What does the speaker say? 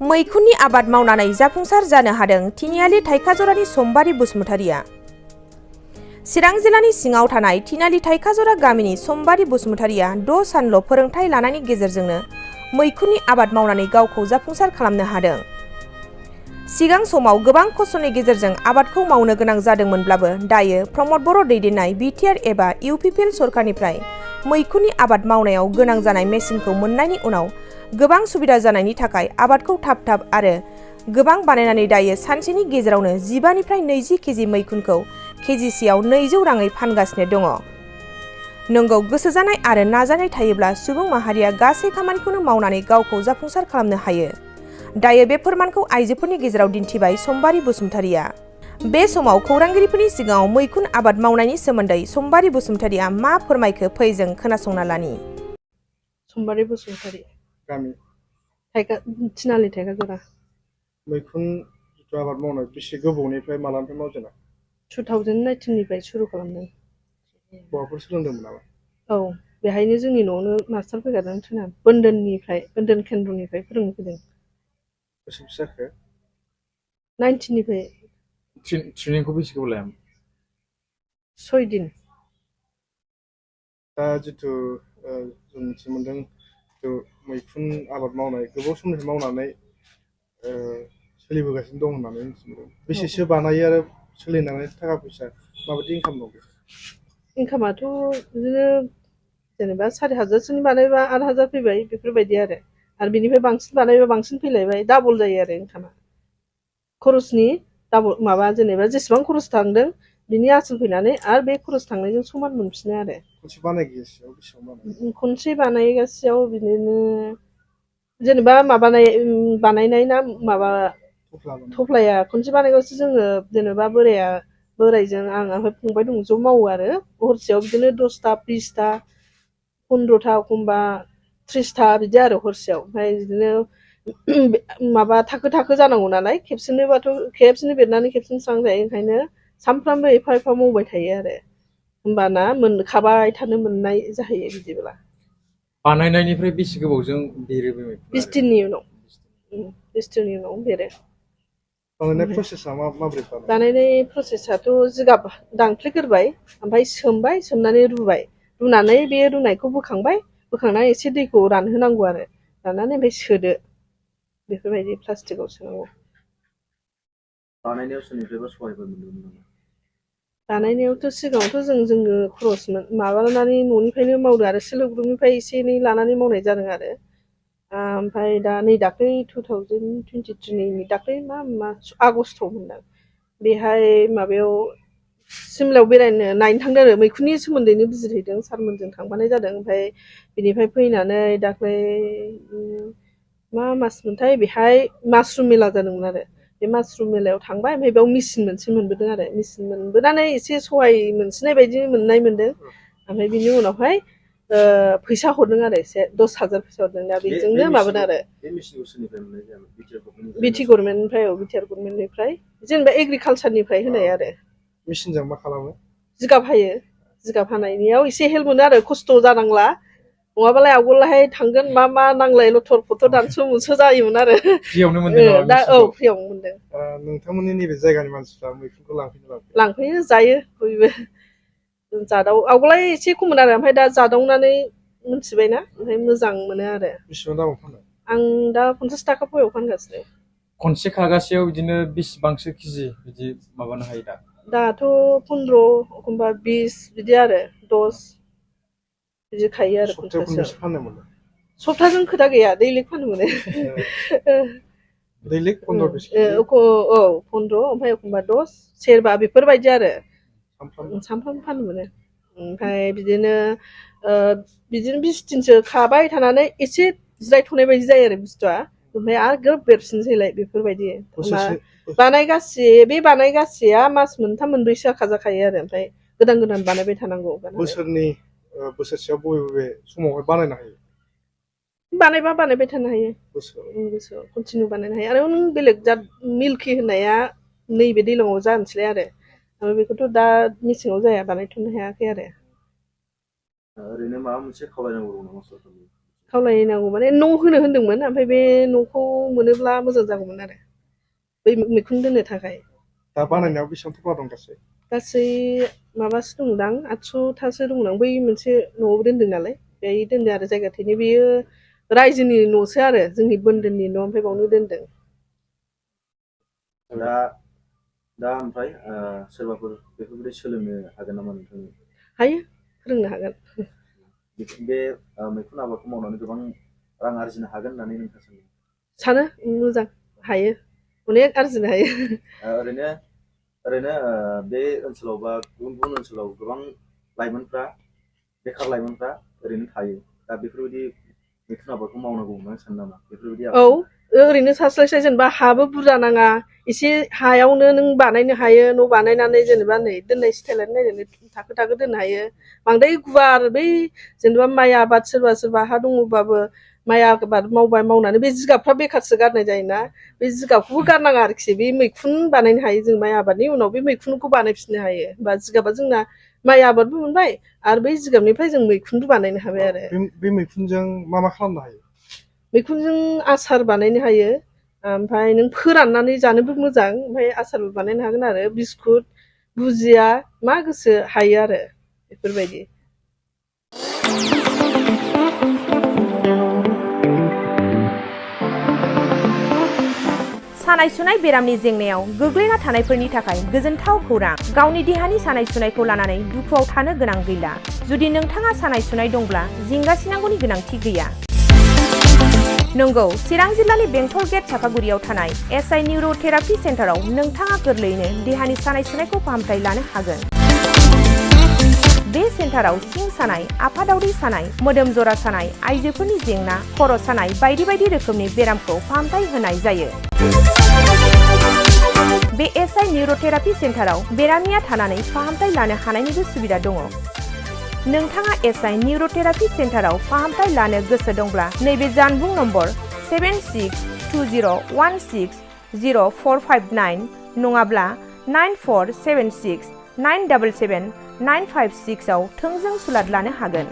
मैखुननि आबाद मावनानै जाफुंसार जानो हादों तिनिआलि थाइखाजरानि सम्बारि बसुमतारिया। चिरां जिल्लानि सिङाव थानाय तिनिआलि थाइखाजरा गामिनि सम्बारि बसुमतारिया 6 सानल' फोरोंथाय लानायनि गेजेरजोंनो मैखुननि आबाद मावनानै गावखौ जाफुंसार खालामनो हादों। सिगां समाव गोबां खस्थ'नि गेजेरजों आबादखौ मावनो गोनां जादोंमोनब्लाबो दायो प्रमद बर' दैदेननाय बिटिआर एबा इउपिपिएल सरकारनिफ्राय मैखुननि आबाद मावनायाव गोनां जानाय मेसिनखौ मोननायनि उनाव गोबां सुबिदा जानायनि थाखाय आबादखौ थाब आरो गोबां बानायनानै दायो सानसेनि गेजेरावनो 15 निफ्राय 20 केजि मैखुनखौ केजिसेयाव 200 राङै फानगासिनो दङ। नंगौ, गोसो जानाय आरो नाजानाय थायोब्ला सुबुं माहारिया गासै खामानिखौनो मावनानै गावखौ जाफुंसार खालामनो हायो। दायो बे फोरमानखौ आइजोफोरनि गेजेराव दिन्थिबाय सम्बारि बसुमतारिया। बे समाव खौरांगिरिफोरनि सिगाङाव मैखुन आबाद मावनायनि सोमोन्दै सम्बारि बसुमतारिया मा फोरमायखो फै जों खोनासंना लानि। सम्बारि बसुमतारि, गामि तिनालि थाइखाजरा। मैखुन जिथु आबाद मावनाय बेसे गोबावनिफ्राय मालानिफ्राय मावजेना? 2019 निफ्राय सुरु खालामदों। बहाफोर सोलोंदोंमोन नामा? औ, बेहायनो जोंनि न'आवनो मास्टार फैगारदों ट्रेनार बोन्दोन केन्द्रनिफ्राय फोरोंनो फैदों। बेसेसो जाखो? 19 निफ्राय। ट्रेनिंखौ बेसे गोबाव लायामोन? 6 दिन। दा जिथु जों मिथिनो मोनदों जिथु मैखुन आबाद मावनाय गोबाव समनिफ्राय मावनानै सोलिबोगासिनो दं होननानै मिथिनो मोनदों। बेसेसो बानायो आरो सोलिनानै थाखा फैसा माबायदि इनकाम दं? इनकामाथ' बिदिनो जेनेबा 4,000सोनि बानायबा 8,000 फैबाय बेफोरबायदि आरो बिनिफ्राय बांसिन बानायबा बांसिन फैलायबाय, डाबल जायो आरो इनकामा। खरसनि डाबल माबा जेनेबा जेसेबां खरस थांदों बिनि आसोल फैनानै आरो बे खरस थांनायजों समान मोनफिनो आरो। खनसे बानायगासेयाव बिदिनो जेनेबा बानायनाय ना माबा थफ्लाया खनसे बानायगासे जोङो जेनेबा बोरायजों आं ओमफ्राय फंबाय दं ज' मावो आरो हरसेयाव बिदिनो 10टा 20टा 15टा एखमबा 30टा बिदि आरो हरसेयाव। ओमफ्राय बिदिनो माबा थाखो जानांगौ नालाय खेबसेनो बेरनानै खेबसेनो स्रां जायो, ओंखायनो सानफ्रामबो एफा मावबाय थायो आरो होमबाना मोनखाबाय थानो मोननाय जाहैयो। बिदिब्ला बानायनायनिफ्राय बेसे गोबावजों बेरो बे मैखुना? 20 दिननि उनाव बेरो। बानायनाय प्रसेसआ माबोरै बानायो? बानायनाय प्रसेसआथ' जिगाब दांफ्लेग्रोबाय, ओमफ्राय सोमनानै रुनानै बे रुनायखौ बोखांनानै एसे दैखौ रानहोनांगौ आरो राननानै ओमफ्राय सोदो, बेफोरबायदि प्लास्टिकआव सोनांगौ। बानायनायाव सोरनिफ्रायबा सहायफोर मोनदोंमोन नामा? बानायनायावथ' सिगाङावथ' जोंनो खरस माबानानै न'निफ्रायनो मावदो आरो सेल्फ हेल्प ग्रुपनिफ्राय एसे एनै लानानै मावनाय जादों आरो। ओमफ्राय दा नै दाख्लै 2023 दाख्लै मा आगस्ट'आव मोनदां, बेहाय माबायाव सिमलायाव नायनो थांदों आरो मैखुननि सोमोन्दैनो बिजिरहैदों, सारमोनजों थांफानाय जादों। ओमफ्राय बिनिफ्राय फैनानै दाख्लै मा मास मोनथाय बेहाय मासरुम मेला जादोंमोन आरो बे मासरुम मेलायाव थांबाय। ओमफ्राय बेयाव मेचिन मोनसे मोनबोदों आरो मेचिन मोनबोनानै एसे सहाय मोनसिननाय बायदि मोनदों। ओमफ्राय बिनि उनावहाय फैसा हरदों आरो एसे 10,000 फैसा हरदों। दा बेजोंनो माबादों आरो बिटि गभर्नमेन्टनिफ्राय जेनेबा एग्रिकालसारनिफ्राय होनाय आरो। मेचिनजों मा खालामो? जिगाब हायो, जिगाब हानायनियाव एसे हेल्प मोनो आरो, खस्थ' जानांला। नङाबालाय आवगोलहाय थांगोन मा नांलाय लथर फथर दानस' जायोमोन आरो। फ्रियावनो मोनदों नामा दा मेचिनखौ? फ्रियावनो मोनदों। नोंथांमोननि नैबे जायगानि मानसिफ्रा मैखुनखौ लांफैयो, जायो बयबो। आवगोलहाय एसे खममोन आरो, ओमफ्राय दा जादावनानै मिथिबायना, ओमफ्राय मोजां मोनो आरो। बेसेबां दामाव फानो? आं दा 50 थाखा पवायाव फानगासिनो। खनसे खागासेयाव बिदिनो बेसेबांसो केजि बिदि माबानो हायो दा? दाथ' 15 एखमबा 20 बिदि आरो 10 बिदि खायो आरो सप्तायाव खनबेसे फाननो मोनो? सप्ताजों खोथा गैया, दैलिक फाननो मोनो। दैलिक 15-20 केजि? औ 15, ओमफ्राय एखमबा 10 सेरबा बेफोरबायदि आरो सानफ्रामबो फाननो मोनो। ओमफ्राय बिदिनो 20 दिनसो खाबाय थानानै एसे जिरायथ'नाय बायदि जायो आरो बुस्थुआ, ओमफ्राय आरो ग्रोब बेरफिनसैलाय बेफोरबायदि। बानायगासेया मास मोनथाम मोनब्रैसोआ खाजाखायो आरो, ओमफ्राय गोदान बानायबाय थानांगौ। बोसोरसेयाव बबे समावहाय बानायनो हायो? बानायबा बानायबाय थानो हायो, गोसोआव कन्टिनिउ बानायनो हायो। आरो नों बेलेग जात मिल्कि होननाया नैबे दैज्लाङाव जानोसैलाय आरो, ओमफ्राय बेखौथ' दा मेसेङाव जाया, बानायथ'नो हायाखै आरो। ओरैनो माबा मोनसे खावलायनांगौ दं नामा सरकारनि? खावलायनांगौ माने न' होनो होन्दोंमोन ओमफ्राय बे न'खौ मोनोब्ला मोजां जागौमोन आरो बै मैखुन दोननो थाखाय। दा बानायनायाव बेसेबां थफ्ला दं गासै? गासै माबासो दंदां 800थासो दंदां बै मोनसे न'आव दोनदों नालाय बेहाय दोनदों आरो जायगा थैनो बेयो रायजोनि न'सो आरो जोंनि बोन्दोननि न' ओमफ्राय बावनो दोनदों। दा ओमफ्राय सोरबाफोर बेफोरबायदि सोलोंनो हागोन नामा नोंथांनि? हायो फोरोंनो हागोन। बे मैखुन आबादखौ मावनानै गोबां रां आरजिनो हागोन होननानै नोंथाङा सानो? सानो मोजां हायो अनेक आरजिनो हायो। ओरैनो बे ओनसोलाव बा गुबुन गुबुन ओनसोलाव गोबां लाइमोनफ्रा बेखार लाइमोनफ्रा ओरैनो थायो दा बेफोरबायदि मैखुन आबादखौ मावनांगौ होननानै सानो नामा? बेफोरबायदि औ ओरैनो थास्लायस्लाय जेनेबा हाबो बुरजा नाङा एसे हायावनो नों बानायनो हायो न' बानायनानै जेनेबा नै दोननाय स्टाइलानो नायनानै थाखो थाखो दोननो हायो बांद्राय गुवार बै जेनेबा माइ आबाद सोरबा सोरबा हा दङबाबो माइ आबाद मावबाय मावनानै बे जिगाबफ्रा बेखारसो गारनाय जायोना बे जिगाबखौबो गारनाङा आरोखि बे मैखुन बानायनो हायो जों माइ आबादनि उनाव बे मैखुनखौ बानायफिननो हायो बा जिगाबा जोंना माइ आबादबो मोनबाय आरो बै जिगाबनिफ्राय जों मैखुनबो बानायनो हाबाय आरो। बे मैखुनजों मा मा खालामनो हायो? मैखुनजों आसार बानायनो हायो ओमफ्राय नों फोराननानै जानोबो मोजां ओमफ्राय आसारबो बानायनो हागोन आरो बिस्कुट भुजिया मा गोसो हायो आरो बेफोरबायदि। सानाय सुनाय बेरामनि जेंनायाव गोग्लैना थानायफोरनि थाखाय गोजोनथाव खौरां। गावनि देहानि सानाय सुनायखौ लानानै दुखुआव थानो गोनां गैला। जुदि नोंथाङा सानाय सुनाय दंब्ला जिंगासिनांगौनि गोनांथि गैया। नंगौ, चिरां जिल्लानि बेंटल गेट चापागुरियाव थानाय SI निउर'थेरापि सेन्टाराव नोंथाङा गोरलैयैनो देहानि सानाय सुनायखौ फाहामथाय लानो हागोन। बे सेन्टाराव सिं सानाय, आफादावरि सानाय, मोदोम जरा सानाय, आइजोफोरनि जेंना, खर' सानाय बायदि बायदि रोखोमनि बेरामखौ फाहामथाय होनाय जायो। बे SI निउर'थेरापि सेन्टाराव बेरामिया थानानै फाहामथाय लानो हानायनिबो सुबिदा दङ। नोंथाङा SI निउर'थेरापि सेन्टाराव फाहामथाय लानो गोसो दंब्ला नैबे जानबुं नम्बर 7620160459 नङाब्ला 9476977956 आव थोंजों सुलाद लानो हागोन।